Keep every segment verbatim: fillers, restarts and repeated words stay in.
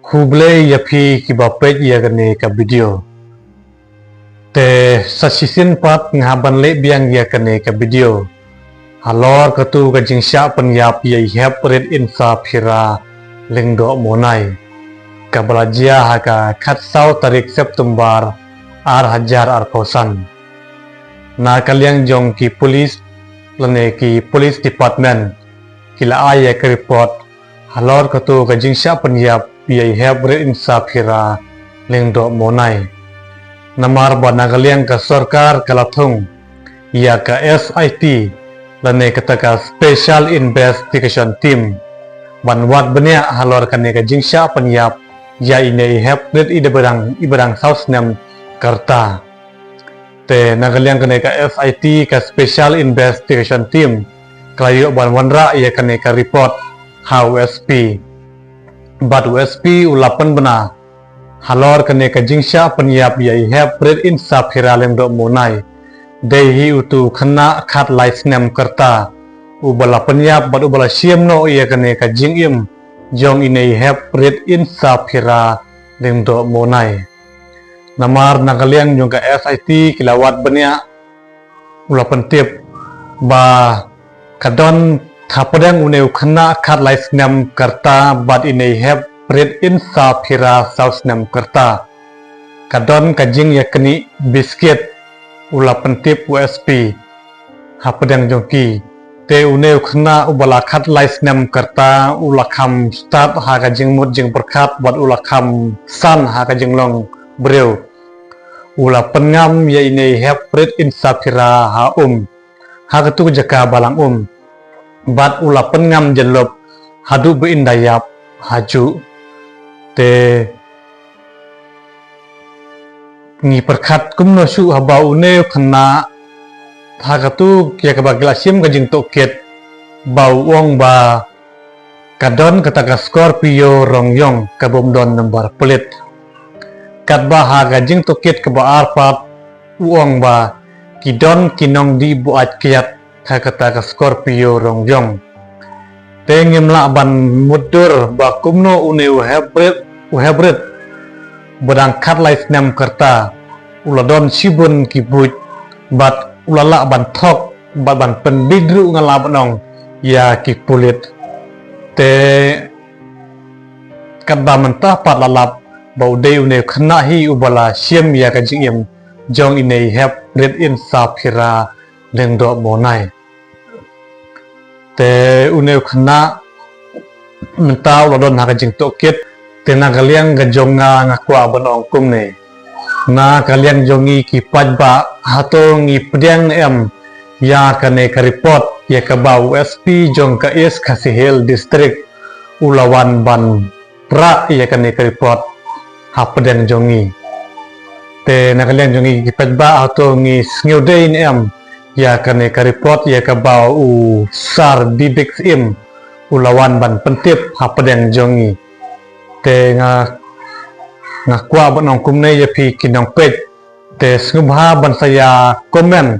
Khublei ïa phi kiba peit ïa kane ka video. Te sa shisien pat nga hap ban leh biang ïa kane ka video halor katu ka jingshah pynïap ïa i Heprit Insaphira Lyngdoh Monai, kaba la jia ha ka khatsaw tarik September ar hajar arphew san. Na ka liang jong ki police lane ki police department ki la ai ïa ka report halor katu ka jingshah pynïap ïa i Heprit Insaphira Lyngdoh Monai. Namar ba na ka liang ka sorkar ka la thung ïa ka S I T lane kata ka Special Investigation Team ban wad bniah halor kane ka jingshah pynïap ïa ine i Heprit, i dei ba dang, i ba dang saw snem ka rta. Te na ka liang kane ka S I T, ka Special Investigation Team, ka la ïoh ban wanrah ïa kane ka report ha u S P. Bad u S P u la pynbna halor kane ka jingshah pynïap ïa i Heprit Insaphira Lyngdoh Monai. Dei hi utu u khynnah khatlai snem ka rta uba la pynïap bad uba la shim noh ïa kane ka jingim jong ine i Heprit Insaphira Lyngdoh Monai. Namar na ka liang jong ka S I T ki la wad bniah, u la pyntip ba ka don hapdeng une u khynnah khatlai snem ka rta bad ine i Heprit Insaphira saw snem ka rta ka don ka jingïaknieh biskit, u la pyntip u S P. Hapdeng jong ki, te une u khynnah uba la khatlai snem ka rta u la kham stad ha ka jingmut jingpyrkhat bad u la kham san ha ka jinglong briew. U la pynngam ïa ine i Heprit Insaphira ha um, ha katu ka jaka balang um, bad u la pynngam jyllop haduh ba in da ïap hajuh. Te ngi pyrkhat kumno shuh haba une u khynnah, ha katu ïa kaba ki la shim ka jingtohkit, ba u ong ba ka don kata ka Scorpio rong ïong ka bym don number plate. Katba ha ka jingtohkit kaba ar pat u ong ba ki don ki nongdih buaid kyiad ha kata ka Scorpio rong ïong. Te ngim lah ban mutdur ba kumno une u Heprit, u Heprit ba dang khatlai snem ka rta, u la don shibun ki buit bad u la lah ban thok bad ban pynbiej ruh, nga lah ban ong, ïa ki pulit. Te katba mynta pat la lap ba u dei une u khynnah hi uba la shim ïa ka jingim jong ine i Heprit Insaphira Lyngdoh Monai. Te une u khynnah mynta u la don ha ka jingtohkit. Te na ka liang ka jong nga, nga kwah ban ong kumne. Na ka liang jong ngi ki paidbah, hato ngi pdiang ne em ïa kane ka report ïa kaba u S P jong ka East Khasi Hills District u la wan ban pra ïa kane ka report hapdeng jong ngi? Te na ka liang jong ngi ki paidbah, hato ngi sngewdei ne em ïa kane ka report ïa kaba u Sir Bibik Syiem u la wan ban pyntip hapdeng jong ngi? Te nga, nga kwah ban ong kumne ïa phi ki nongpeit. Te sngewbha ban sa ïa comment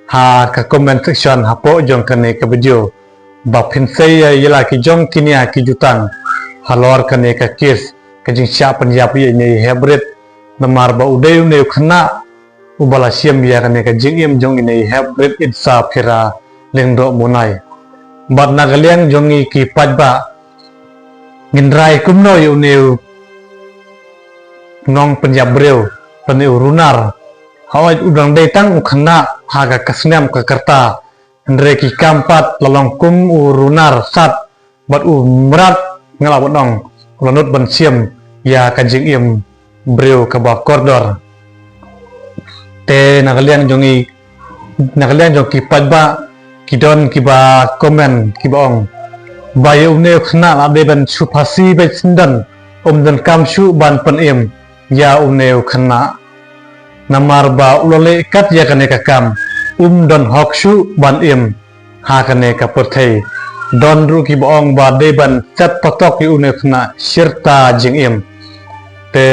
ha ka comment section hapoh jong kane ka video ba phin sa ïa ïa la ki jong ki nia ki jutang halor kane ka case ka jingshah pynïap ïa ine i Heprit. Namar ba u dei une u khynnah uba la shim ïa kane ka jingim jong ine i Heprit Insaphira Lyngdoh Monai. Bad na ka liang jong ngi ki paidbah, ngin rai kumno ïa une u nongpynïap briew, lane u runar? Hooid, u dang dei tang u khynnah ha ka, ka snem ka rta, hynrei ki kam pat la long kum u runar sat bad u mrad, nga lah ban ong, u la nud ban shim ïa ka jingim briew kaba kordor. Te na ka liang jong ngi, na ka liang jong ki paidbah, ki don kiba comment kiba ong ba ïa une u khynnah la dei ban shu phasi beit syndon, um donkam shuh ban pynim ïa une u khynnah. Namar ba u la leh kat ïa kane ka kam, um don hok shuh ban im ha kane ka pyrthei. Don ruh kiba ong ba dei ban set patok ïa une u khynnah shirta jingim. Te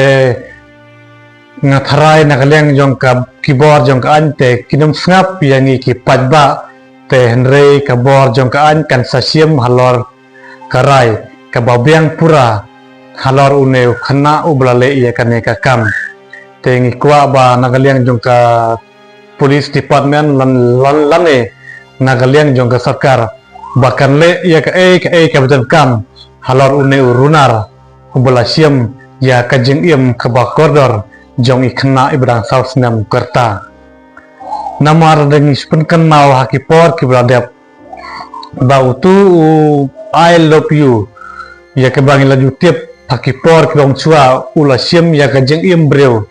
nga tharai na ka liang jong ka, ki bor jong ka aiñ te kin ym sngap ïa ngi ki paidbah, te hynrei ka bor jong ka aiñ kan sa shim halor ka rai kaba biang pura. halor une u khynnah uba la leh ïa kane ka kam. Te ngi kwah ba na ka liang jong ka police department lane na ka liang jong ka sorkar ba kan leh ïa kaei kaei kaba donkam halor une u runar uba la shim ïa ka jingim kaba kordor jong i khynnah iba dang saw snem ka rta. Namar da ngi shu pynkynmaw ha ki por kiba la dep ba utu u I love you ïa kaba ngi la ju tip ha ki por kiba mynshuwa u la shim ïa ka jingim briew.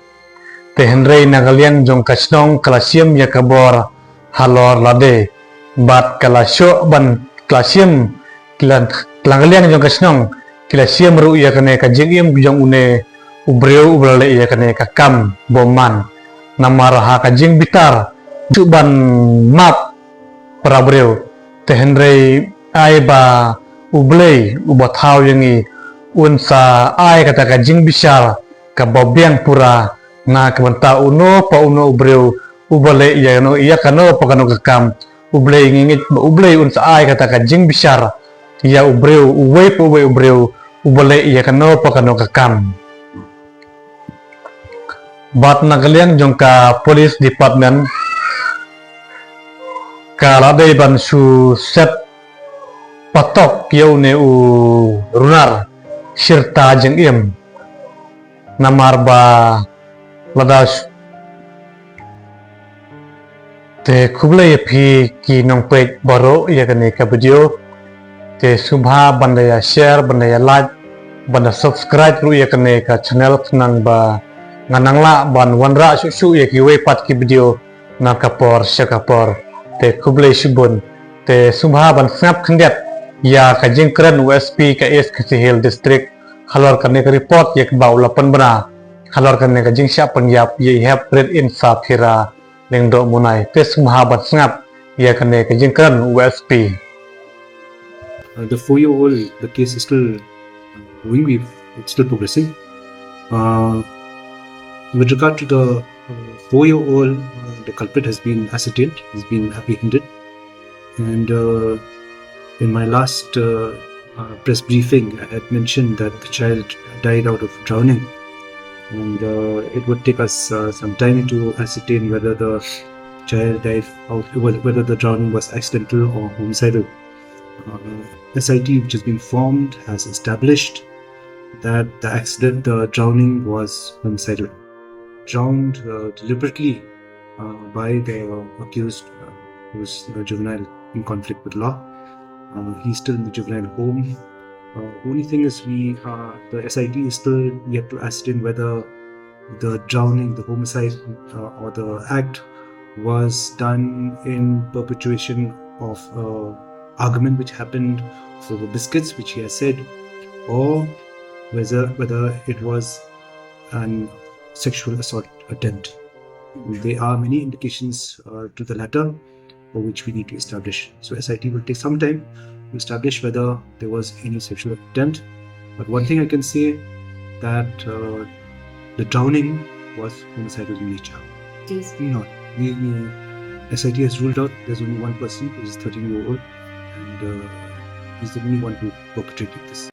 Te hynrei na ka liang jong ka shnong ka la shim ïa ka bor halor lade bad ka la shoh ban ka la shim, ki la, na ka liang jong ka shnong ki la shim ruh ïa kane ka jingim jong une u briew uba la leh ïa kane ka kam bymman. Namar ha ka jingbitar shu ban map para briew. Te hynrei ai ba U Blei uba thaw ïa ngi un sa ai kata ka jingbishar kaba biang pura na ka bynta uno pa uno u briew uba leh ïa kano, ïa kano pa kano ka kam. U Blei, ngi ngeit ba U Blei un sa ai kata ka jingbishar ïa u briew uwei pa uwei u briew uba leh ïa kano pa kano ka kam. Bad na ka liang jong ka police department ka la dei ban shu set patok ïa une u runar shirta jingim. Namar ba lada sh- Te khublei ïa phi ki nongpeit baroh ïa kane ka video. Te sngewbha ban da ïa share, ban da ïa like, ban da subscribe ruh ïa kane ka channel khnang ba ngan nang lah ban wanrah shuh shuh ïa kiwei pat ki video na ka por sha ka por. Te khublei shibun. Te sngewbha ban sngap khyndiat ïa ka jingkren u S P ka East Khasi Hills District halor kane ka report ïa kaba u la pynbna halor kane ka jingshah pynïap ïa i hep Rit Insaphira Lyngdoh Munai. Te sngewbha ban sngap ïa kane ka jingkren u S P. Uh, the four-year-old, the case is still going, we've, it's still progressing. Uh, with regard to the uh, four-year-old, uh, the culprit has been ascertained, he's been apprehended. And uh, in my last uh, uh, press briefing, I had mentioned that the child died out of drowning. And uh, it would take us uh, some time to ascertain whether the child died out, whether whether the drowning was accidental or homicidal. Uh, S I T, which has been formed, has established that the accident, the drowning, was homicidal. Drowned uh, deliberately uh, by the accused, uh, who is a juvenile in conflict with law. Uh, he's still in the juvenile home. Uh, only thing is, we, uh, the S I T is still yet to ascertain whether the drowning, the homicide, uh, or the act was done in perpetuation of a argument which happened over biscuits, which he has said, or whether, whether it was an sexual assault attempt. There are many indications uh, to the latter for which we need to establish. So S I T will take some time to establish whether there was any sexual attempt. But one thing I can say that uh, the drowning was homicidal in nature. Yes. No, we, we, S I T has ruled out there's only one person, who is thirteen year old, and uh, he's the only one who perpetrated this.